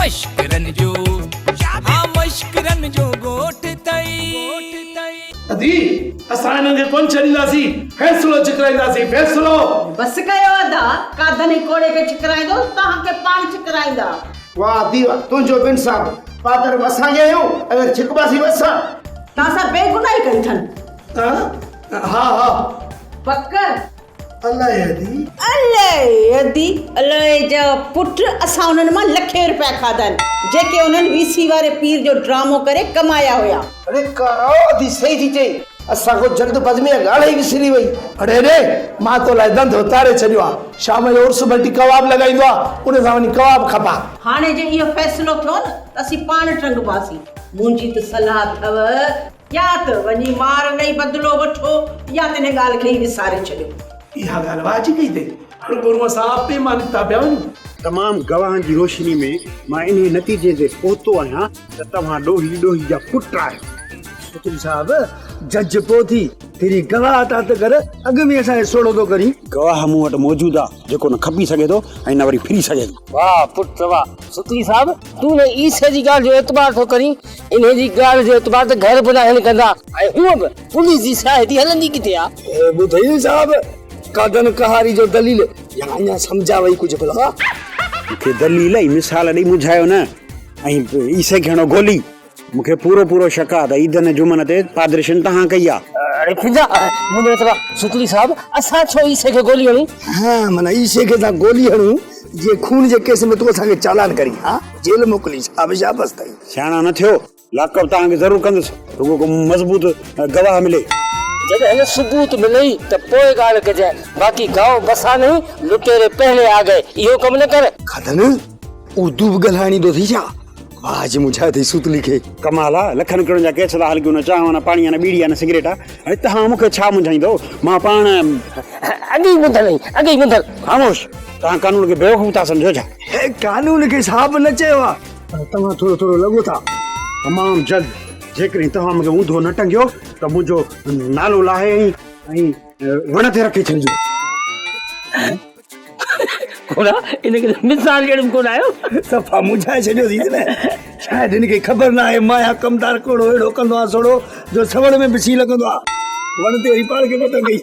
مشڪرن جو ها مشڪرن جو ڳوٺ ٿئي. ادي اسان هنن کي ڪونه ڇڏينداسين، فيصلو ڇڪرائينداسين، فيصلو. بس ڪيو ادا، ڪاڌن ۽ ڪوڙي کي ڇڪرائيندو، توهان کي پاڻ ڇڪرائيندا. واه ادي واه، تنهنجو به انصاف، پادر به اسان کي هنيو ۽ وري ڇڪباسين به اسان. توهان سان بيگناهي ڪئي اٿن. ها ها. پڪ؟ الائي ادي. الائي ادي، الائي جا پٽ اسان انهن مان لکين رپيا کاڌا آهن، جيڪي انهن وي سي واري پير جو ڊرامو ڪري ڪمايا هيا. اڙي ڪارا ادي صحيح ٿي چئي، اسان کان جلد بازي ۾ اها ڳالهه ئي وسري وئي. اڙي ڙي مان تو لاء ڌنڌو تاري ڇڏيو آ، شام جو عرس ڀٽي ڪواب لڳائيندو آ، ان سان وڃي ڪواب کپا. هاڻي جي اهو فيصلو ٿيو نه ته اسين پاڻ ٽنگباسين. منهنجي ته صلاح اٿئو يا ته وڃي مار ڏئي بدلو وٺو يا ته ان ڳالهه کي ئي وساري ڇڏيو. اها ڳالهه واهه جي ڪئي اٿئي. هروڀرو اسان آپي مان نڪتا پيا وڃون. تمام گواهن جي روشني ۾ مان انهيء نتيجي تي پهتو آهيان ته توهان ڏوهي ڏوهي جا پٽ آهيو. سوتري صاحب، جج پوء ٿي، پھرين گواهه تان ته ڪر، اڳ ۾ اسان کي سوڙهو ٿو ڪرين. گواهه مون وٽ موجود آ، جيڪو نه کپي سگهي ٿو ۽ نه وري ڦري سگهي ٿو. واهه پٽ واهه! سوتري صاحب، تون هن عيسي جي ڳالهه جو اعتبار ٿو ڪرين؟ انهيء جي ڳالهه جو اعتبار ته گهر به ناهن ڪندا ۽ هونء به پوليس جي شاهدي هلندي ڪٿي آ؟ ٻڌئي صاحب، قادن قهاري جو دليل يا اڃا سمجهاء ئي ڪجهه ڀلا. مون کي دليل ۽ مثال ڏئي منجهايو نه ۽ عيسي کي هڻو گولي. مون کي پورو پورو شڪ آ ته عيدن ۽ جمعن تي پادرشن توهان ڪئي آ. اڙي فضا، منهنجو مطلب آ سوتري صاحب، اسان ڇو عيسي کي گولي هڻون؟ ها معنيٰ عيسي کي اسان گولي هڻون جيئن خون جي ڪيس ۾ تون اسان کي چالان ڪرين ها جيل موڪلين شابس شابس اٿئي. سياڻا نه ٿيو، لاڪ اپ توهان کي ضرور ڪندس، رڳو ڪو مضبوط گواهه ملي. جڏهن ثبوت ملئي ته پوء ڳالهه ڪجانء، باقي گائون بسا نهين، لٽيري پهلي آ گئي، اهو ڪم نه ڪر. کاڌن اردو به ڳالهائڻ ايندو اٿئي ڇا؟ واهه جي مون ڇا ٿي سوتلي کي. ڪمال آ، لکن ڪروڙن جا ڪيس ٿا هلڪيون نه چانهه نه پاڻي آ نه ٻيڙي آ نه سگريٽ آ، اڙي توهان مون کي ڇا منجهائيندؤ، مان پاڻ. اڳي ئي ٻڌل آهين، اڳي ئي ٻڌل. خاموش! توهان قانون کي بيوقوف ٿا سمجهو ڇا؟ هي قانون کي صاحب نه چيو آ، پر توهان ٿورو ٿورو لڳو ٿا. تمام جلد جيڪڏهن توهان مون کي اونڌو نه ٽنگيو ته منهنجو نالو لاهي ۽ وڻ تي رکي ڇڏجو. ڪونا ان کي مثال ڏيڻ به ڪونه آيو. صفا منجهائي ڇڏيو اٿيس نه. شايد هن کي خبر نه آهي مايا ڪمدار ڪوڙو اهڙو ڪندو آهي سوڙهو جو سوڙ ۾ به سين لڳندو آهي. وڻ تي وري پاڻ کي پتنگ ڪئي.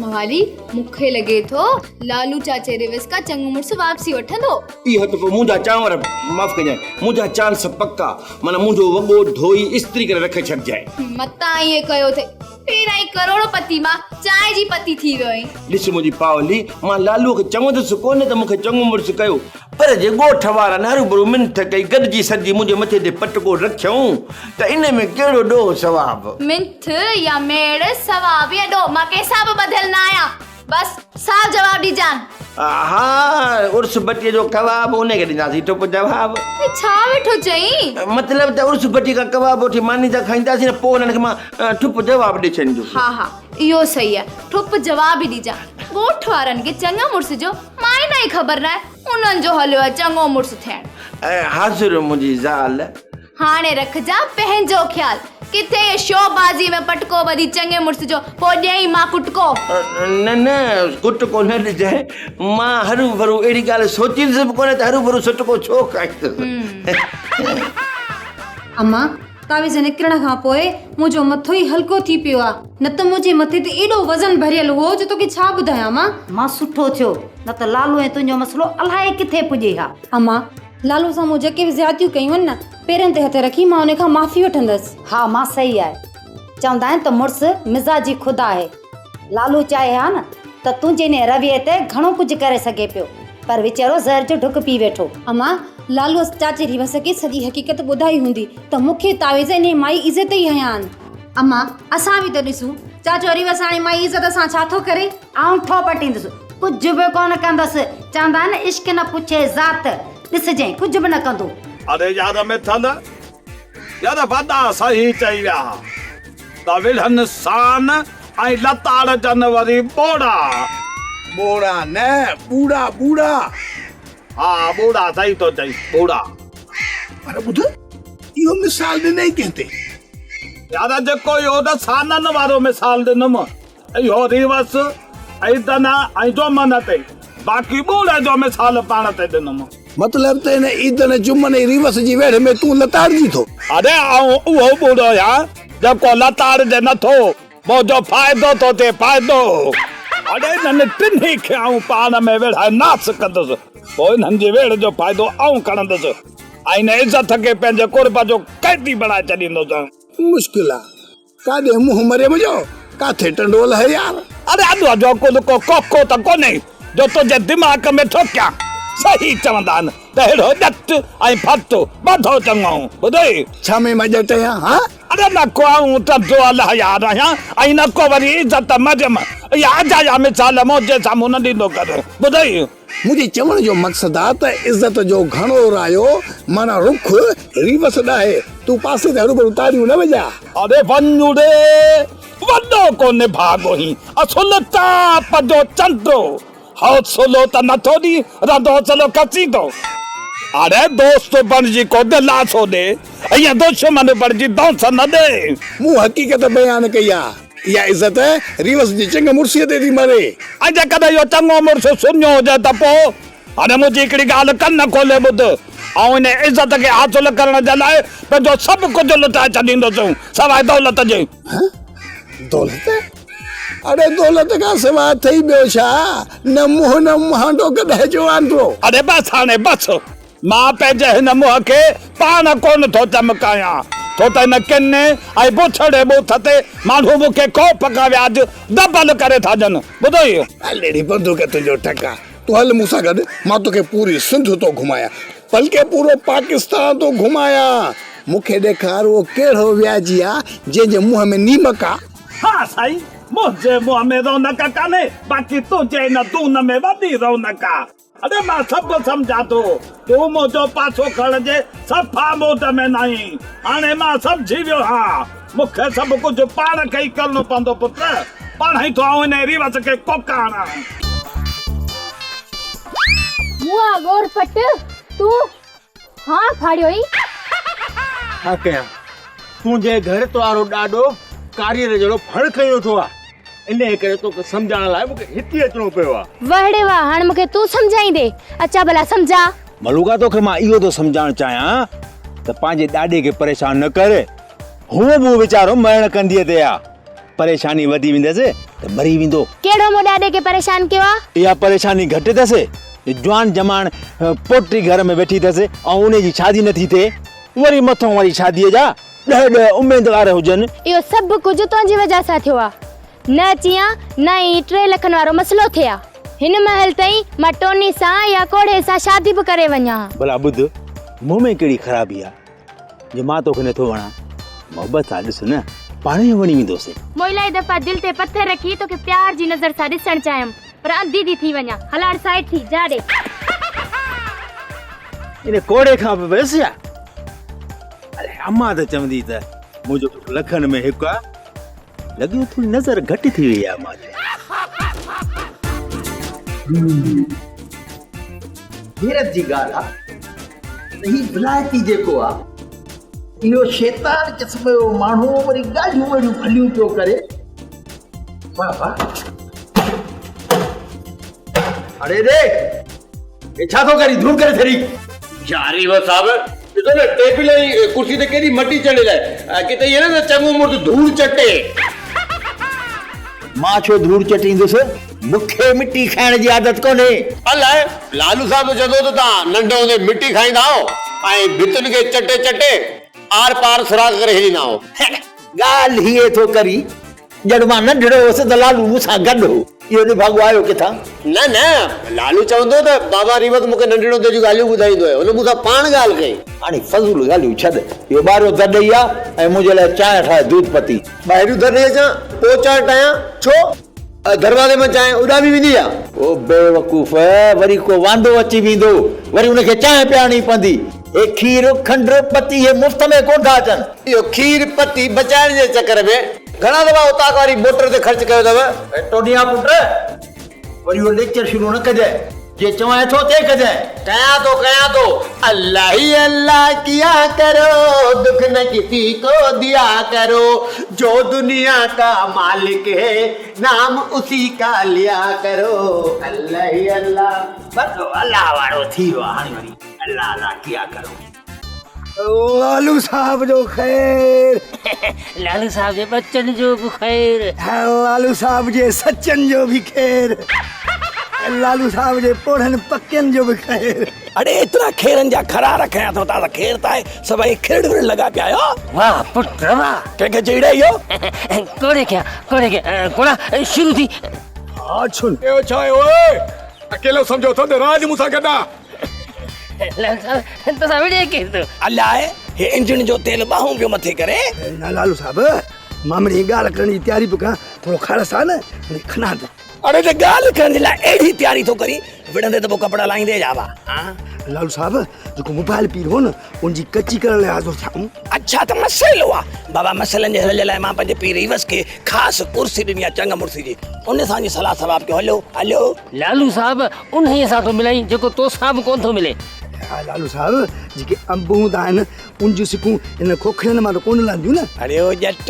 موالي مون کي لڳي ٿو لالو چاچي ريوس کان چڱو مڙس واپسي وٺندو. اها ته پوء منهنجا چانور معاف ڪجانء منهنجا چانس پڪا معنيٰ منهنجو وڳو ڌوئي استري ڪري رکي ڇڏجانء. متان ائين ڪيو اٿئي. پهريائين ڪروڙ پتي مان چانهه جي پتي ٿي ويو آهين. ڏس منهنجي پاولي، مان لالوء کي چوندس ڪونه ته مون کي چڱو مڙس ڪيو، پر جي ڳوٺ وارن هروڀرو منٿ ڪئي، گڏجي سڏجي منهنجي مٿي تي پٽڪو رکيائون ته ان ۾ ڪهڙو ڏوهه ثواب؟ منٿ يا ميڙ، ثواب يا ڏوهه، مان ڪنهن سان به ٻڌل نه آهيان. بس صاف جواب ڏجان. ها عرس ڀٽيء جو ڪواب ان کي ڏينداسين ٽپ جواب. هي ڇا ويٺو چئين؟ مطلب ته عرس ڀٽيء کان ڪواب وٺي ماني ٿا کائينداسين نه پوء انهن کي مان ٺپ جواب ڏئي ڇڏيندس. ها ها اهو صحيح آهي ٺپ جواب ئي ڏجان. ڳوٺ وارن کي چڱي مڙس جو معنيٰ ئي خبر ناهي انهن جو هليو آهي چڱو مڙس ٿيڻ. حاضر منهنجي زال. هاڻي رکجان پنهنجو خيال. ڪٿي اهي شو بازيء ۾ پٽڪو ٻڌي چڱي مڙس جو پوء ڏئين مان ڪٽڪو. نه نه ڪٽڪو نه ڏجانء. مان هروڀرو اهڙي ڳالهه سوچيندس به ڪونه ته هروڀرو سٽڪو ڇو کائيندس. امان، تعويذ نڪرڻ کان پوء منهنجو مٿو ئي هلڪو ٿي پيو آ، نه ته منهنجي مٿي تي ايڏو وزن ڀريل هئو جو توکي ڇا ٻڌايان امان. مان سٺو ٿيو، نه ته لالو ۽ تنهنجو مسئلو الائي ڪٿي پڄي ها. امان، لالو سان مون جيڪي به زيادتيون ڪيون آهن نه، پيرن تي هٿ رکي مان ان کان معافي وٺندس. ها مان صحيح آهي. چوندا آهن ته مڙس مزاجي خدا آهي. لالو چاهي ها نه ته تنهنجي انهيء رويي تي گهڻو ڪجهه ڪري سگهي پيو، پر ويچارو زهر جو ڍڪ پي ويٺو. امان، لالوء چاچي ريوس کي سڄي حقيقت ٻڌائي هوندي ته مون کي تعويذ انهيء مائي عزت ئي هنيا آهن. امان، اسان به ته ڏسون، چاچو ريوس هاڻي مائي عزت سان ڇا ٿو ڪري. آئون ٺوهه پٽيندس، ڪجهه به ڪونه ڪندس. چوندا آهن عشق نه پڇي ذات، ڏسجئين ڪجهه به نه ڪندو. اڙي يار مٺل، يار وڏا صحيح چئي ويا ها ته وڙهن سان ۽ لتاڙجن وري ٻوڙا. ٻوڙا نه، ٻوڙا ٻوڙا. ها ٻوڙا صحيح ٿو چئين، ٻوڙا. پر ٻڌ، اهو مثال ڏنئي ڪنهن تي؟ يار جيڪو اهو ته سانن وارو مثال ڏنم. اهو ريوس، عيدن ۽ جمن تي، باقي ٻوڙي جو مثال پاڻ تي ڏنم. مطلب ته هن عيدن، جمعن ۽ ريوس جي ويڙهه ۾ تون لتاڙجين ٿو. اڙي آئون اهو ٻوڙو آهيان جيڪو لتاڙجي نه ٿو، منهنجو فائدو ٿو ٿئي فائدو. اڙي انهن ٽنهي کي آئون پاڻ ۾ ويڙهائي ناس ڪندس، پوء انهن جي ويڙهه جو فائدو آئون کڻندس ۽ ان عزت کي پنهنجي قرب جو قيدي بڻائي ڇڏيندس. مشڪل آ، ڪاڏي منهن مريم جو، ڪاٿي ٽنڊو الهه يار. اڙي اڏوء جو عقل ڪو ڪوڪو ته ڪونهي جو تنهنجي دماغ ۾ ٺوڪيان. صحيح چوندا آهن ته ههڙو ڄٽ ۽ ڦٽ ٻڌو چڱو. ٻڌئي؟ ڇا ۾ مان ڄٽ آهيان ها؟ اڙي نه ڪو آئون ٽنڊو الهه يار آهيان ۽ نه ڪو وري عزت مريم. اها اجايا مثال منهنجي سامهون نه ڏيندو ڪر. ٻڌئي؟ منهنجي چوڻ جو مقصد آ ته عزت جو گهڻو رايو معنيٰ رخ ريوس ڏاهي، تون پاسي تي هروڀرو تاڙيون نه وڄاء. اڙي وڃ اڙي، وڏو ڪو نڀاڳو هين، اصل ٽاپ جو چنڊ، حوصلو ته نٿو ڏين، رهندو حوصلو کسين ٿو. اڙي دوست بڻجي ڪو دلاسو ڏي، ائين دشمن بڻجي دونس نه ڏي. مون حقيقت بيان ڪئي آ. اها عزت ريوس جي چڱ مڙسيء تي ٿي مري. ۽ جيڪڏهن اهو چڱو مڙس سڃو هجي ته پوء؟ هاڻي منهنجي هڪڙي ڳالهه ڪن کولي ٻڌ، آئون ان عزت کي حاصل ڪرڻ جي لاء پنهنجو سڀ ڪجهه لٽائي ڇڏيندس، سواء دولت جي. ها؟ دولت؟ اڙي دولت کان سواء اٿئي ٻيو ڇا؟ نه منهن نه مهانڊو گڏهه جو آنڊو. اڙي بس هاڻي بس. مان پنهنجي هن منهن کي پاڻ ڪونه ٿو چمڪايان، ڇو ته هن ڪني ۽ بڇڙي ٻوٿ تي ماڻهو مون کي خوف کان وياج دٻل ڪري ٿا ڏين. ٻڌئي؟ هل اڙي بندوق تنهنجو ٺڪا، تون هل مون سان گڏ، مان توکي پوري سنڌ ٿو گهمايان، بلڪه پورو پاڪستان ٿو گهمايان. مون کي ڏيکار اهو ڪهڙو وياجي آ، جنهن جي منهن ۾ نيمڪ آ. ها سائين، منهنجي منهن ۾ رونق ڪانهي، باقي تنهنجي ان دون ۾ وڏي رونق آ. اڙي مان سڀ سمجهان ٿو، تون منهنجو پاسو کڻڻ جي صفا موڊ ۾ ناهين. هاڻي مان سمجهي ويو آهيان. مون کي سڀ ڪجهه پاڻ کي ئي ڪرڻو پوندو پٽ. پاڻ ئي ٿو آئون انهيء ريوس کي ڪوڪا هڻان. مئا ڳور پٽ، تون هانء ڦاڙيو ئي. ڇا ڪيان، تنهنجي گهر تو وارو ڏاڏو ڪاريهر جهڙو ڦڻ کڻي ويٺو آهي. انهيء ڪري توکي سمجهائڻ لاء مون کي هتي اچڻو پيو آهي. واه ڙي واه، هاڻ مون کي تون سمجهائيندين؟ اچا ڀلا سمجهاء. ملوڪا توکي مان اهو ٿو سمجهائڻ چاهيان ته پنهنجي ڏاڏي کي پريشان نه ڪر. هونء به هو ويچارو مرڻ ڪنڌيء تي آ. پريشاني وڌي ويندس ته مري ويندو. ڪهڙو مون ڏاڏي کي پريشان ڪيو آ؟ اها پريشاني گهٽ اٿس جو جوان جماڻ پوٽي گهر ۾ ويٺي اٿس ۽ انهيء جي شادي نٿي ٿئي. وري مٿون وري شاديء جا ڏهه ڏهه اميدوار هجن. اهو سڀ ڪجهه تنهنجي وجهه سان ٿيو آ. نه اچين ها نه ئي 3 لکن وارو مسئلو ٿئي ها. هن مهل تائين مان ٽوني سان يا ڪوڙهي سان شادي به ڪري وڃان ها. ڀلا ٻڌ، مون ۾ ڪهڙي خرابي آ جو مان توکي نٿو وڻان؟ محبت سان ڏس نه، پاڻهي وڻي ويندوسين. مون الاهي دفعا دل تي پٿر رکي توکي پيار جي نظر سان ڏسڻ چاهيم پر انڌي ٿي ٿي وڃان. هل هاڻ سائيڊ ٿي، جا ڏي. ان ڪوڙهي کان به ويس ڇا؟ اڙي امان ته چوندي ته منهنجو پٽ لکن ۾ هڪ آ. لڳي ٿو نظر گهٽ ٿي وئي آ امان جي. حيرت جي ڳالهه آ ته هي ولايتي جيڪو آ اهو شيطان قسم جو ماڻهو وري ڳالهيون اهڙيون ڀليون پيو ڪري. واهه واهه. اڙي ڙي هي ڇا ٿو ڪرين ڌوڙ ڪري ڇڏي. ياري هو صاحب ڏسو نه ٽيبل ۽ ڪرسي تي ڪيڏي مٽي چڙهيل آهي ڪٿي ائين نه ته چڱو مڙس ڌوڙ چٽي. مان ڇو ڌوڙ چٽيندس مون کي مٽي کائڻ جي عادت ڪونهي. الائي لالو صاحب ته چوندو هو ته توهان ننڍي هوندي مٽي کائيندا هئو ۽ ڀتين کي چٽي چٽي آر پار سوراخ ڪري ڇڏيندا هئو. ڳالهه هيء ٿو ڪرين ڄڻ مان ننڍڙو هوس ته لالو مون سان گڏ هو. اهو نڀاڳو آيو ڪٿان؟ نه نه، لالو چوندو هو ته بابا ريوت مون کي ننڍڙي هوندي جون ڳالهيون ٻڌائيندو هيو. هن مون سان پاڻ ڳالهه ڪئي. هاڻي فضول ڳالهيون ڇڏ. اهو ٻاهريون در ڏئي آ ۽ منهنجي لاء چانهه ٺاهه دودھ پتي. ٻاهريون در ڏئي اچان، پوء چانهه ٺاهيان؟ ڇو؟ دروازي مان چانهه اڏامي ويندي ڇا؟ او بيوقوف، وري ڪو واندو اچي ويندو، وري ان کي چانهه پيارڻي پوندي. هي کير، کنڊ، پتي اهي مفت ۾ ڪونه ٿا اچن. اهو کير، پتي بچائڻ جي چڪر ۾ گهڻا دفعا اوطاق واري موٽر تي خرچ ڪيو اٿو. ٽونيا پٽ، وري اهو ليڪچر شروع نه ڪجانء. جيئن چوانء ٿو تيئن ڪجانء. ڪيان ٿو ڪيان ٿو. الله هي الله ڪيا ڪرو دک نه ڪسي ڪو ديا ڪرو جو دنيا ڪا مالڪ هي نام اسي ڪا ليا ڪرو الله هي الله. بس الله وارو ٿي ويو آ هاڻي وري الله الله ڪيا ڪرو. لالو صاحب جو خير. لالو صاحب جي ٻچن جو به خير. لالو صاحب جي سچن جو به خير. لالو صاحب جي پوڙهن پڪين جو به خير. اڙي ايترا خيرن جا خرار کنيا اٿو تان ته خير ته آهي سڀئي کرڙ ورڙ لڳا پيا آهيو. واهه پٽ واهه. ڪنهن کي چئي ڙي اهو. ڪوڙي کي ڪوڙي کي ڪوڙا شروع ٿي. ها ڇن. اهو ڇا آهي اوئي اڪيلو سمجهو اٿو ته راڄ مون سان گڏ آ. الاء هي انجڻ جو تيل ٻانهون پيو مٿي ڪري. نه لالو صاحب مان مڙئي ڳالهه ڪرڻ جي تياري پيو ڪريان ٿورو کارس آ نه ان کي کڻان ته. اڙي ته ڳالهه ڪرڻ جي لاء اهڙي تياري ٿو ڪرين وڙهندي ته پوء ڪپڙا لاهيندي جا وا. لالو صاحب جيڪو موبائل پير هو نه ان جي ڪچي ڪرڻ لاء حاضر ٿيا آهيون. اڇا ته مسئلو آ بابا مسئلن جي حل جي لاء مان پنهنجي پيء ريوس کي خاص ڪرسي ڏني آ چڱ مڙسي جي ان سان وڃي صلاح ثواب ڪيو هلو هلو. لالو صاحب انهيء سان ٿو ملائين جيڪو توسان به ڪونه ٿو ملي. ها لالو صاحب جيڪي انب هوندا آهن ان جون سڪون ان کوکرين مان ته ڪونه لهنديون نه. اڙي او ڄٽ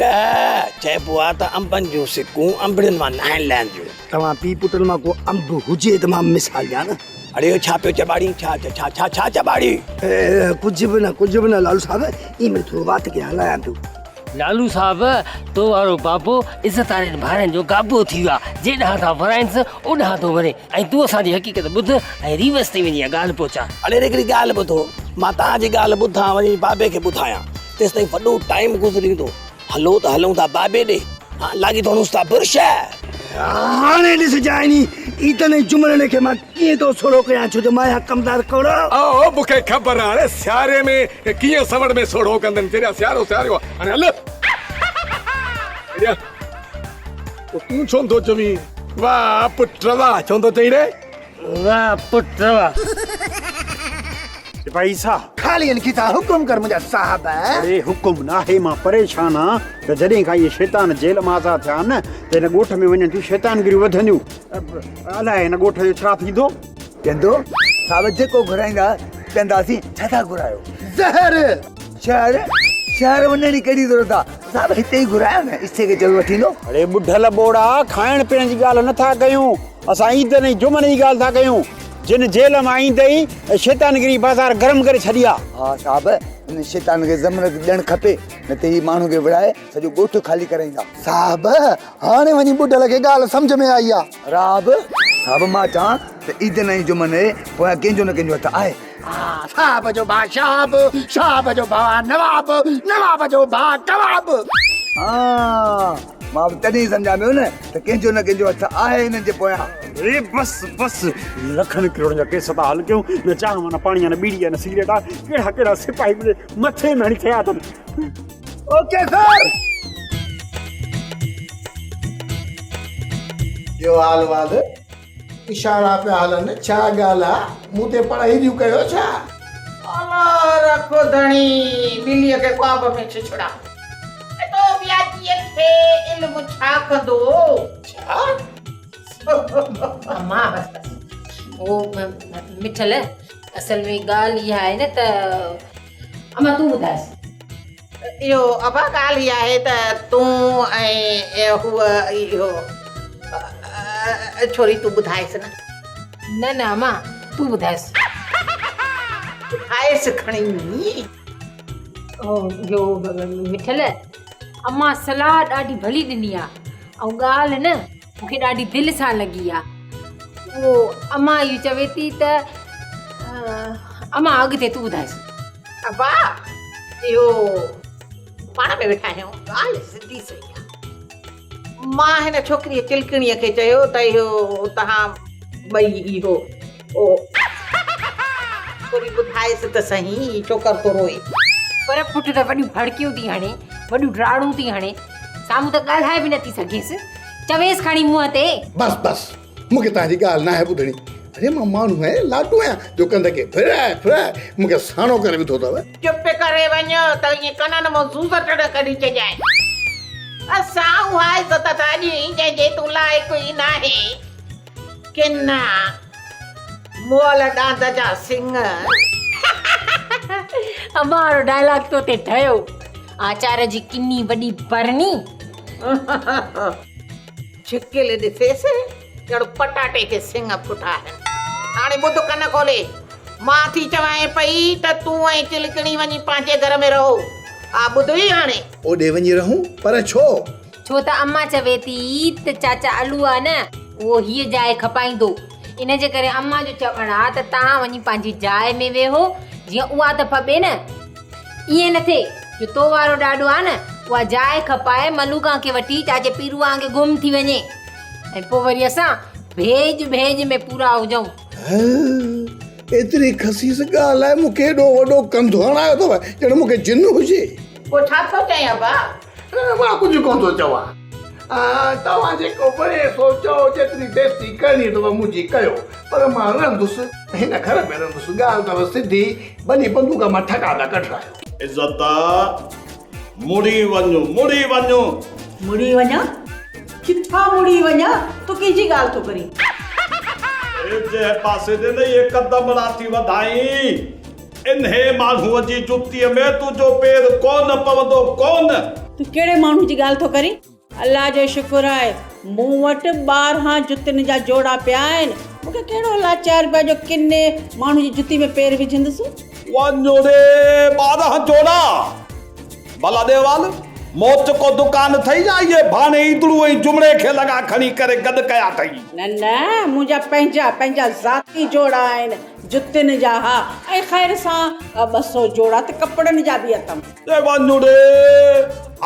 چئبو آ ته انبن جون سڪون انبڙين مان ناهن لهنديون. توهان پيء پٽن مان ڪو انب هجي ته مان مثال ڏيان نه. اڙي او ڇا پيو چٻاڙين ڇا ڇا ڇا ڇا چٻاڙين. ڪجهه به نه ڪجهه به نه لالو صاحب ائين مڙئي ٿورو وات کي هلايان پيو. لالو صاحب، تو وارو بابو عزت وارن ڀائرن جو گابو ٿي ويو آ، جيڏانهن ٿا ورائينس، اوڏانهن ٿو وري ۽ تون اسان جي حقيقت ٻڌ ۽ ريورس تائين وڃي اها ڳالهه پهچاء. اڙي هڪڙي ڳالهه ٻڌو، مان توهان جي ڳالهه ٻڌان وڃي بابي کي ٻڌايان، تيستائين وڏو ٽائيم گذري ويندو. هلو ته هلون ٿا بابي ڏي، ها لاڳيتو هڻونس ٿا برش. هاڻي ڏسجانء ني عيدن ۽ جمعن کي مان ڪيئن ٿو سوڙهو ڪيان ڇو جو مان آهيان ڪمدار ڪوڙو. آء مون کي خبر آهي هاڻي سياري ۾ ڪيئن سوڙ ۾ سوڙهو ڪندين چريا سيارو سيارو آهي هاڻي هل هيڏانهن. پوء تون ڇو نٿو چوين واهه پٽ واهه ڇو نٿو چئين ري. واهه پٽ واهه. سپاهي صاحب. خالي هن کي ٿا حڪم ڪر منهنجا صاحب. اڙي حڪم ناهي مان پريشان آن ته جڏهن کان اهي شيطان جيل مان آزاد ٿيا آهن نه ته هن ڳوٺ ۾ وڃن ٿيون شيطانگريون وڌنديون الائي هن ڳوٺ جو ڇا ٿيندو. پيئندو صاحب جيڪو گهرائيندا پيئنداسين ڇا ٿا گهرايو. زهر. شهر شهر وڃڻ جي ڪهڙي ضرورت آ صاحب هتي ئي گهرايو نه عيسي کي چيو وٺي ايندو. اڙي ٻڍل ٻوڙا کائڻ پيئڻ جي ڳالهه نه ٿا ڪيون اسان عيدن ۽ جمعن جي ڳالهه ٿا ڪيون جن جيل مان ايندي ئي شيطانگري بازار گرم ڪري ڇڏي آ. ها صاحب ان شيطان کي ضمانت ڏيڻ کپي نه ته هي ماڻهن کي وڙهائي سڄو ڳوٺ خالي ڪرائيندا. صاحب هاڻي وڃي ٻڍل کي ڳالهه سمجهه ۾ آئي آ. راهب صاحب مان چوان ته عيدن ۽ جمعن جي پويان ڪنهن جو نه ڪنهن جو هٿ آهي. صاحب جو ڀاء شهاب، شهاب جو ڀاء نواب، نواب جو ڀاء ڪواب. ها مان به تڏهن ئي سمجهان پيو نه ته ڪنهن جو نه ڪنهن جو هٿ آهي هنن جي پويان. اڙي بس بس لکن ڪروڙن جا ڪيس ٿا حل ڪيون نه چانهه نه پاڻي نه ٻيڙي نه سگريٽ آ ڪهڙا ڪهڙا سپاهي منهنجي مٿي ۾ هڻي ڇڏيا اٿن. Okay sir. ٻيو حال وال اشارا پيا هلن ڇا ڳالهه آ مون تي پڙ هيڏيون ڪيو ڇا. الله رک ڌڻي ٻليء کي خواب ۾ ڇڇڙا. تو وياجيء کي علم ڇا ڪندو. ڇا؟ امان بس بس او مٺل اصل ۾ ڳالهه اها آهي نه ته امان تون ٻڌائس. اهو ابا ڳالهه اها آهي ته تون ۽ هوء اهو ڇوري تون ٻڌائيس نه. نه نه امان تون ٻڌائيس. ٻڌائيس کڻي. اهو مٺل امان صلاح ڏاڍي ڀلي ڏني آ ۽ ڳالهه نه مون کي ڏاڍي دل سان لڳي آ. اهو امان اهو چوي ٿي ته امان اڳتي تون ٻڌائيس. ابا اهو پاڻ ۾ ويٺا آهيون ڳالهه سڌي سئي آ. مان هن ڇوڪريء چلڪڻيء کي چيو ته اهو توهان ٻئي اهو او ڇوري ٻڌائيس ته سهي هي ڇوڪر ٿو روئي. پر پٽ ته وڏيون ڀڙڪيون ٿي هڻي، وڏيون ڊاڙون ٿي هڻي، سامهون ته ڳالهائي به نٿي سگهيس. چويس کڻي منهن تي. بس بس مون کي توهان جي ڳالهه ناهي ٻڌڻي. اڙي مان ماڻهو آهيان لاٽون آهيان جو ڪنڌ کي ڦيرائي ڦيرائي مون کي ساڻو ڪري وڌو اٿو. چپ ڪري وڃ ته ائين ڪنن مان زوزٽڙ ڪڍي ڇڏيانء. اسان اها عزت ٿا ڏيون جنهن جي تون لائق ئي ناهين. ڪنا مئل ڏاند جا سڱ. امان وارو ڊائلاگ تو تي ٺهيو. آچار جي ڪني وڏي برني. جهڪيل ڏسيس ڄڻ پٽاٽي کي سڱ ڦٽا آهن. هاڻي ٻڌ ڪن کولي، مان ٿي چوانء پئي ته تون ۽ چلڪڻي وڃي پنهنجي گهر ۾ رهو. ها ٻڌئي هاڻي؟ اوڏي وڃي رهون؟ پر ڇو؟ ڇو ته امان چوي ٿي ته چاچا علو آ نه اهو هيء جاء کپائيندو. ان جي ڪري امان جو چوڻ آ ته توهان وڃي پنهنجي جاء ۾ ويهو جيئن اها ته ڦٻي نه. ائين نه ٿئي جو تو وارو ڏاڏو آ نه اها جاء کپائي ملوڪان کي وٺي چاچي پيروان کي گم ٿي وڃي ۽ پوء وري اسان ڀيڄ ڀيڄ ۾ پورا هجون. ايتري خسيس ڳالهه لاء مون کي ايڏو وڏو ڪنڌ هڻايو اٿو ڄڻ مون کي جن هجي. پوء ڇا ٿو چئين ابا؟ مان ڪجهه ڪونه ٿو چوان. توهان جيڪو وڻي سو چئو، جيتري بيستي ڪرڻي اٿو منهنجي ڪيو، پر مان رهندس هن گهر ۾ رهندس. ڳالهه اٿو سڌي، ڀلي بندوق مان ٺڪا ٿا ڪڍرايو. عزت، مڙي وڃ، مڙي وڃ. مڙي وڃان؟ ڪٿان مڙي وڃان؟ تون ڪنهن جي ڳالهه ٿو ڪرين؟ اي جنهن پاسي ڏي نه اهي قدمڙا ٿي وڌائين. انهيء ماڻهوء جي جتيء ۾ تنهنجو پير ڪونه پوندو، ڪونه! تون ڪهڙي ماڻهوء جي ڳالهه ٿو ڪرين؟ الله جو شڪر آهي، مون وٽ 12 جتين جا جوڙا پيا آهن. مون کي ڪهڙو لاچار پيو آهي جو ڪني ماڻهوء جي جتي ۾ پير وجهندس؟ وڃ ڙي، 12 جوڙا! ڀلا ڏيوال، موچ ڪو دڪان اٿئي يا اهي ڀاڻي عيدڙو ۽ جمڙي کي لڳا کڻي ڪري گڏ ڪيا اٿئي؟ نه نه، منهنجا پنهنجا، پنهنجا ذاتي جوڙا آهن. جتين جا ها ۽ خير سان 200 جوڙا ته ڪپڙن جا به اٿم. اي وڃ ڙي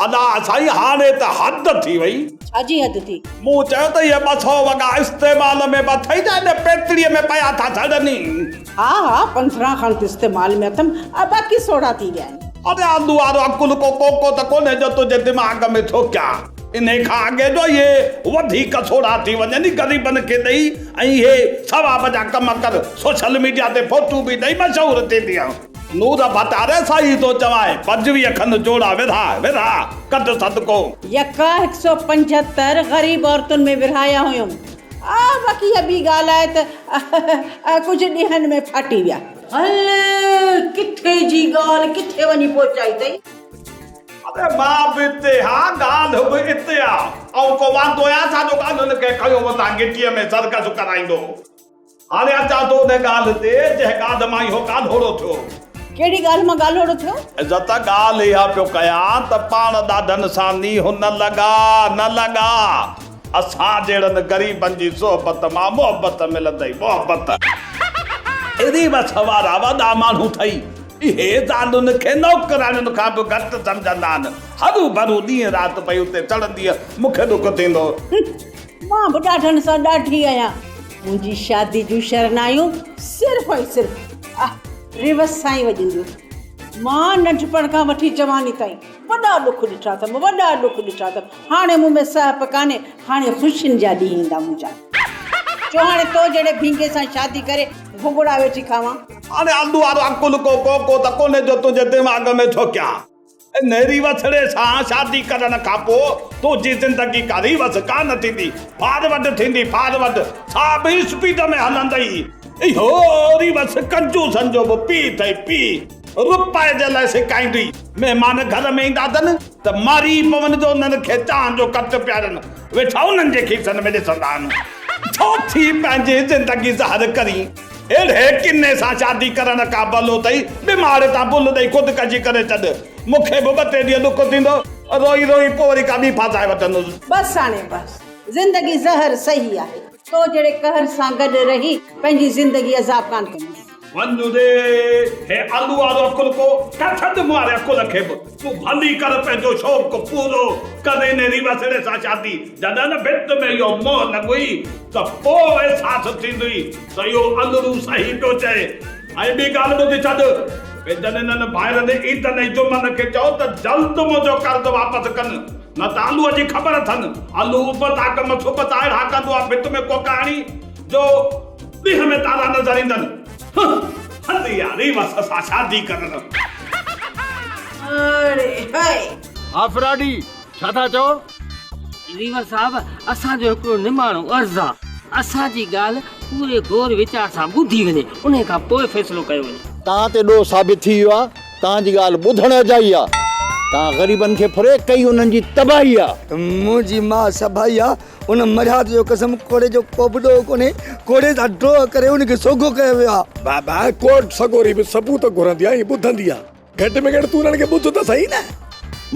ادا سائين هاڻي ته حد ٿي وئي. ڇا جي حد ٿي؟ مون چيو ته اهي 200 وڳا استعمال ۾ به اٿئي يا ان پيتڙيء ۾ پيا ٿا سڙن. ها ها 15 کن ته استعمال ۾ اٿم ۽ باقي سوڙها ٿي ويا آهن. اڙي آلو وارو عقل ڪو ڪوڪو ته ڪونهي جو تنهنجي دماغ ۾ ٿو ڪيان. انهي کان اڳي جو اهي وڌيڪ سوڙها ٿي وڃن غريبن کي ڏئي ۽ اهي ثواب جا ڪم ڪر سوشل ميڊيا تي فوٽو به ڏئي مشهور ٿيندينء. نور ڀٽاري سائين ٿو چوانء 25 کن جوڙا ورهاء ورهاء ڪڍ صدقو. يڪا هڪ سو 75 غريب عورتن ۾ ورهايا هيم. آ باقي اها ٻي ڳالهه آهي ته ڪجهه ڏينهن ۾ ڦاٽي ويا. هل ڪٿي جي ڳالهه ڪٿي وڃي پهچائي اٿئي. اڙي مان به اتي ها، ڳالهه به اتي آ. آئون ڪو واندو آهيان ڇا جو ڳالهين کي کنيو وتان گهٽيء ۾ سرڪس ڪرائيندو. هاڻي اچان ٿو ان ڳالهه تي، جنهن ڳالهه مان اهو ڳالهوڙو ٿيو. ڪهڙي ڳالهه مان ڳالهوڙو ٿيو؟ عزت، ڳالهه اها پيو ڪيان ته پاڻ ڏاڍن سان نينهن نه لڳاء، نه لڳاء. اسان جهڙن غريبن جي صحبت مان محبت ملندئي، محبت. ايڏي وس وارا وڏا ماڻهو ٿئي. اهي زالن کي نوڪراڻين کان به گهٽ سمجهندا آهن. هرو ڀرو ڏينهن رات پئي اتي چڙهندينء، مون کي ڏک ٿيندو. مان به ڏاڍن سان ڏاڍي آهيان. منهنجي شادي جون شرنايون صرف ۽ صرف ريوس سان ئي وڄنديون. مان ننڍپڻ کان وٺي جواني تائين وڏا ڏک ڏٺا اٿم، وڏا ڏک ڏٺا اٿم. هاڻي مون ۾ سهپ ڪانهي، هاڻي خوشين جا ڏينهن ايندا منهنجا. چو هاڻي تو جهڙي ڀينگي سان شادي ڪري ڀڳڙا ويٺي کاوان. هاڻي آلو وارو عقل ڪو ڪوڪو ته ڪونهي جو تنهنجي دماغ ۾ ٿو ڪيان. انهي ريوسڙي سان شادي ڪرڻ کان پوء تنهنجي زندگي ڪا ريوس ڪانه ٿيندي، فارورڊ ٿيندي، فارورڊ، سا به اسپيڊ ۾ هلندئي. اهو ريوس ڪنجوسن جو به پيء اٿئي، پيء. رپئي جي لاء سڪائيندي. مهمان گهر ۾ ايندا اٿن ته ماري پون جو انهن کي چانهه جو ڪٽ پيارين، ويٺا انهن جي کيسن ۾ ڏسندا آهن. ڇو ٿي پنهنجي زندگي زهر ڪرين؟ اهڙي ڪني سان شادي ڪرڻ کان ڀلو اٿئي بيمار تان بل ڏئي خودڪشي ڪري ڇڏ. مون کي به ٻه ٽي ڏينهن ڏک ٿيندو، روئي روئي پوء وري ڪا ٻي ڦاسائي وٺندس. بس هاڻي بس، زندگي زهر صحيح آهي. تو جهڙي قهر سان گڏ رهي پنهنجي زندگي عذاب ڪانه ڪندس. وڃ ري، هي آلو وارو عقل ڪو ڪر ڇڏ مون واري عقل کي به، تون ڀلي ڪر پنهنجو شوق پورو، ڪر انهي ريوسڙي سان شادي، جڏهن نه ڀت ۾ اهو منهن لڳوئي ته پوء احساس ٿيندئي ته اهو الرو صحيح پيو چئي. ۽ ٻي ڳالهه ٻڌي ڇڏ، پنهنجن انهن ڀائرن عيدن ۽ جمعن کي چئو ته جلد منهنجو قرض واپس ڪن، نه ته الوء جي خبر اٿن، الو ابتا ڪم سبتا اهڙا ڪندو آ ڀت ۾ ڪوڪا هڻي جو. ڏينهن ۾ تارا نظر ايندن. هه هل يار ريوس سان شادي ڪرڻ. اڙي هئي. ها فراڊي، ڇا ٿا چئو؟ ريور صاحب، اسان جو هڪڙو نماڻو عرض آ. اسان جي ڳالهه پوري غور ويچار سان ٻڌي وڃي، انهيء کان پوء فيصلو ڪيو وڃي. توهان تي ڏوهه ثابت ٿي ويو آهي، توهان جي ڳالهه ٻڌڻ اجائي آهي. توهان غريبن کي ڦري ڪئي انهن جي تباهي آهي. منهنجي ماء سڀائي آ، ان مرهيات جو قسم ڪوڙي جو ڪوبه ڏوهه ڪونهي، ڪوڙي سان ڊوهه ڪري ان کي سوگهو ڪيو ويو آ. بابا ڪورٽ سڳوري به ثبوت گهرندي آ ۽ ٻڌندي آ. گهٽ ۾ گهٽ تون انهن کي ٻڌ ته سهي نه.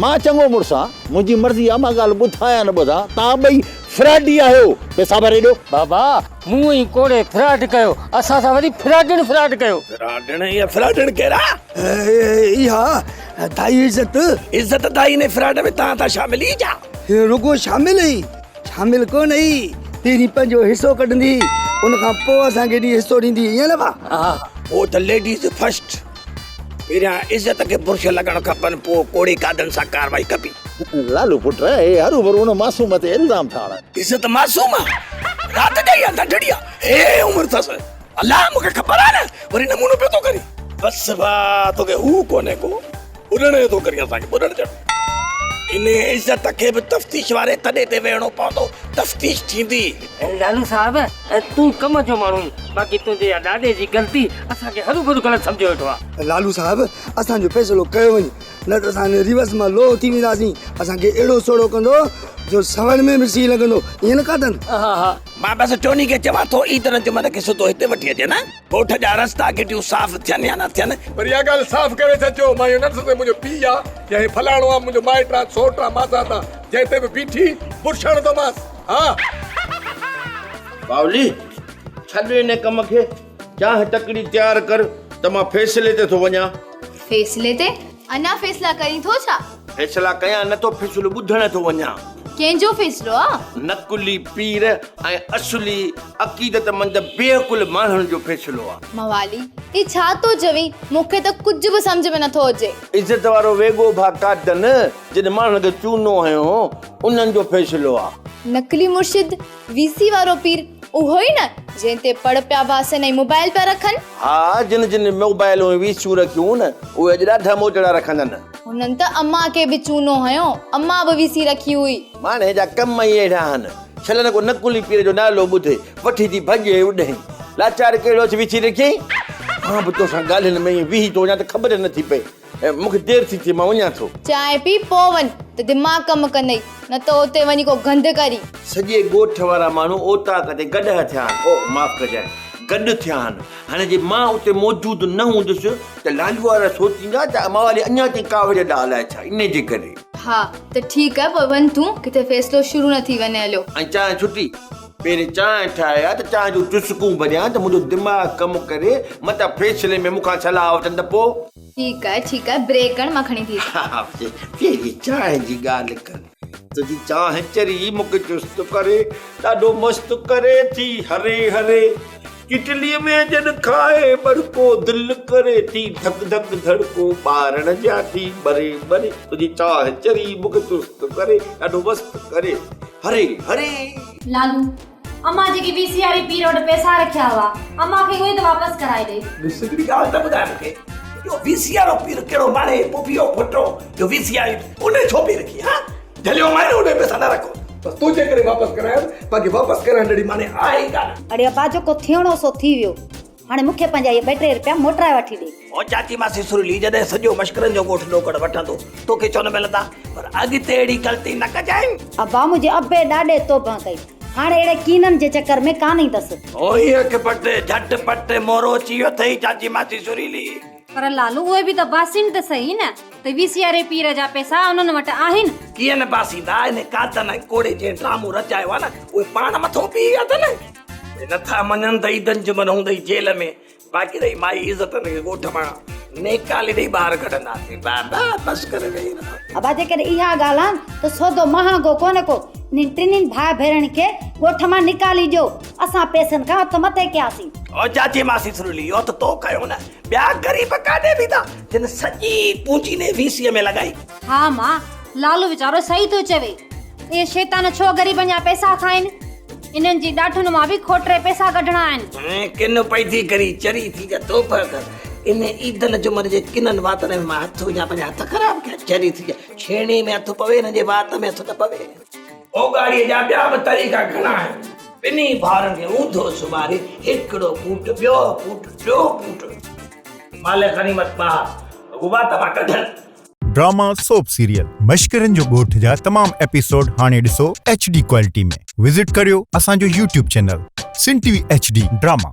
مان چڱو مڙس آن، منهنجي مرضي آ مان ڳالهه ٻڌان يا نه ٻڌان، توهان ٻئي فراڊي آهيو، پئسا ڀري ڏيو. بابا مون ۽ ڪوڙي فراڊ ڪيو، اسان سان وري فراڊڻ فراڊ ڪيو. فراڊڻ اها فراڊڻ ڪير آ؟ اها دائي عزت. عزت دائي انهي فراڊ ۾ توهان ٿا شامل ئي ڇا؟ رڳو شامل ئي شامل ڪونه ئي، پهرين پنهنجو حصو ڪڍندي، ان کان پوء اسان کي حصو ڏيندي، ائين نه ڀاء؟ ها هو ته ليڊيز فرسٽ. پهريان عزت کي برش لڳڻ کپن پوء ڪوڙي قادن سان ڪارروائي ڪبي. لالو پٽ هي هروڀرو ان معصوم تي الزام ٿا هڻن. عزت معصوم آ رات ڄائي آ ننڍڙي آ هي عمر ٿس الله مونکي خبر آ نه وري نمونو پيو ٿو ڪرين. بس ڀاء توکي هو ڪونهي ڪو ٻڏڻ جو ٿو ڪرين اسان کي ٻڏڻ جهڙو. انهي عزت کي به تفتيش واري تڏي تي ويهڻو پوندو تفتيش ٿيندي. لالو صاحب تون ڪم جو ماڻهو آهين، باقي تنهنجي يا ڏاڏي جي غلطي اسان کي هروڀرو غلط سمجهيو ويٺو آهي. لالو صاحب اسان جو فيصلو ڪيو وڃي نه ته اسان هن ريورس مان لوهه ٿي وينداسين، اسان کي اهڙو سوڙهو ڪندو جو سوڻ ۾ به سيء لڳندو، ائين نه قادن؟ ها ها. مان بس ٽوني کي چوان ٿو عيد نه جمن کي سڌو هتي وٺي اچي نه، ڳوٺ جا رستا گهٽيون صاف ٿين يا نه ٿين. پر اها ڳالهه صاف ڪري ڇڏجو مان اهو نه ڏسندس منهنجو پيء آ يا هي فلاڻو آ منهنجو مائٽ آ سوٽ آ ماسات آ جنهن تي به بيٺي برش هڻندومانس. ها. باولي، ڇڏ ان ڪم کي، چانهه تڪڙي تيار ڪر ته مان فيصلي تي ٿو وڃان. فيصلي تي؟ اڃا فيصلا ڪرين ٿو ڇا؟ فيصلا ڪيان نه ٿو، فيصلو ٻڌڻ ٿو وڃان. ڪنهن جو فيصلو آ؟ نقلي پير ۽ اصلي عقيدتمند بيعقل ماڻهن جو فيصلو آ. موالي، هي ڇا ٿو چوين؟ مون کي ته ڪجهه به سمجهه ۾ نه ٿو اچي. عزت وارو ويڳو ڀاء قادن، جن ماڻهن کي چونو هنيو هو، انهن جو فيصلو آ. نقلي مرشد، وي سي وارو پير اهو ئي نه جنهن تي پڙ پيا باسن ۽ موبائل پيا رکن. ها جن جن موبائلون ۽ وي سيون رکيون نه اهي اڄ ڏاڍا موچڙا رکندن. هنن ته امان کي به چونو هنيو، امان به وي سي رکي هئي. ماڻهي جا ڪم ئي اهڙا آهن. ڇل نه ڪو نقلي پير جو نالو ٻڌي وٺي ٿي ڀڄي اڏهين. لاچار ڪهڙو اچي وي سي رکيائين. مان به توسان ڳالهين ۾ ائين ويهي ٿو وڃان ته خبر نه ٿي پئي. مون کي دير ٿي ٿئي مان وڃان ٿو. چانهه پي پوء وڃ ته دماغ ڪم ڪندئي نه ته اتي وڃي ڪو گند ڪرين. سڄي ڳوٺ وارا ماڻهو اوطاق تي گڏهه ٿيا آهن. او معاف ڪجانء گڏ ٿيا آهن. هاڻي جي مان اتي موجود نه هوندس ته لالو وارا سوچيندا ته موالي اڃا تائين ڪاوڙيل آ الائي ڇا انهي جي ڪري. ها ته ٺيڪ آهي پوء وڃ تون ڪٿي فيصلو شروع نه ٿي وڃي هليو. ۽ چانهه ڇٽي. پهرين چانهه ٺاهي ها ته چانهه جون چسڪون ڀريان ته منهنجو دماغ ڪم ڪري، متان فيصلي ۾ مون کان صلاح وٺن ته پوء. ٺيڪ آهي ٺيڪ آهي بريڪ هڻ مان کڻي ٿي اچان. ها پهرين چانهه جي ڳالهه ڪر. تنهنجي چانهه چري مون کي چست ڪري، ڏاڍو مست ڪري ٿي هري هري. ڪٽليء ۾ جڏ کائي ٻڙڪو دل ڪري ٿي ڌڪ ڌڪ ڌڙڪو ٻارڻ جيان ٿي ٻري ٻري. تنهنجي چانهه چري مون کي چست ڪري، ڏاڍو مست ڪري هري هري. لالو، امان جيڪي وي سي واري پير وٽ پئسا رکيا هئا، امان کي اهي ته واپس ڪرائي ڏي. ڏس هڪڙي ڳالهه ته ٻڌاء مون کي، اهو وي سي وارو پير ڪهڙو ماڻي پڦيء جو ڦٽو جو وي سي واري ان ڇو پئي رکي ها؟ جهليو ماني ان پئسا نه رکو. بس تنهنجي ڪري واپس ڪرايم، باقي واپس ڪرائڻ جهڙي ماني آهي ئي ڪانه. اڙي ابا جيڪو ٿيڻو سو ٿي ويو. هاڻي مون کي پنهنجا اهي ٻه ٽي رپيا موٽرائي وٺي ڏي. او چاچي ماسي سرلي جڏهن سڄو مشڪرن جو ڳوٺ ڏوڪڙ وٺندو توکي ڇو نه ملندا پر اڳتي اهڙي غلطي نه ڪجانء. ابا منهنجي ابي ڏاڏي توبهه ڪئي هاڻي اهڙي ڪينن جي چڪر ۾ ڪانه ايندس. اوئي اک پٽ جهٽ پٽ مورو اچي ويو اٿئي چاچي ماسي سريلي. پر لالو اهي به ته باسين ته سهي نه ته وي سي واري پير جا پئسا انهن وٽ آهن. ڪيئن نه باسيندا ان قاتل ۽ ڪوڙي جنهن ڊرامو رچايو آهي نه اهي پاڻ مٿو پي ويا اٿن. اهي نٿا مڃن ته عيدن جمن هوندئي جيل ۾ باقي رهي مائي عزت ان کي ڳوٺ مان نيڪالي ڏئي ٻاهر ڪڍنداسين. بابا بس ڪري ويهي رهه. ابا جيڪڏهن اها ڳالهه آهي ته سودو مهانگو ڪونه ڪو انهن ٽنهين ڀاء ڀيڻن کي ڳوٺ مان نيڪالي ڏيو اسان پئسن کان هٿ مٿي ڪياسين. او چاچي ماسي سرلي اهو ته تو ڪيو نه ٻيا غريب ڪاڏي ويندا جن سڄي پونجي ني وي سي ۾ لڳائي. ها مان لالو ويچارو صحيح ٿو چوي. اهي شيطان ڇو غريبن جا پئسا کائن؟ انهن جي ڏاٺن مان به کوٽري پئسا ڪڍڻا آهن. ڪن پئي ٿي ڪري چري ٿي جا توبه ڪر. ان عيدن جمن جي ڪنن واتن ۾ مان هٿ وجهان پنهنجا هٿ خراب ڪيان چري ٿي جا ڇيڻي ۾ هٿ پوي انهن جي وات ۾ هٿ نه پوي. اوڳاڙيء جا ٻيا به طريقا گهڻا آهن. ٻنهي ڀائرن کي اونڌو سمهاري هڪڙو ڪوٽ، ٻيو ڪوٽ، ٽيون ڪوٽ. مال غنيمت ٻاهر وات مان ڪڍن. ڊراما سوپ سيريل مشڪرن جو ڳوٺ جا تمام ايپيسوڊ هاڻي ڏسو ايڇ ڊي ڪوالٽي ۾ وزٽ ڪريو اسان جو YouTube channel Sindh T V H D drama.